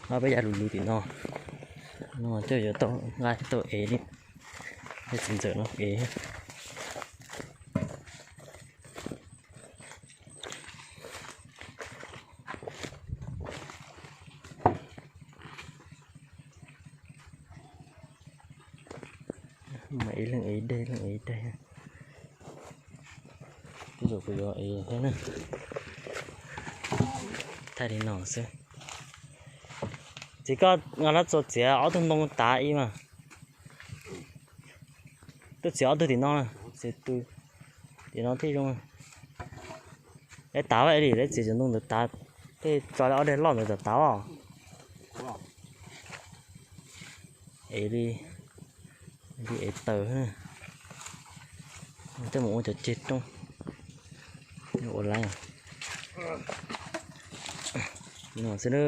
Ob peb yav lug lug tim no, no coj yuav tau nqa tau ev li, txiv ntxawm no ev. Mas ev leej ev dej, leej ev dej. Tej zaum kuv yuav ev thiab na. Thaij li no xwb. Txiv, koj nqa lab txuas txiav ob tug ntoo tav ib mas. Tuaj txiav ob tug tim no, txiav tus tim no thiaj zoo. Ev tav, ev li, ev txiav cov ntoo ntawd tav, tej tso ob daim loj ntawd tav tav os. Ev li, li ev taws, tej mus ua cov ceg rooj, ua laiv no xwb na.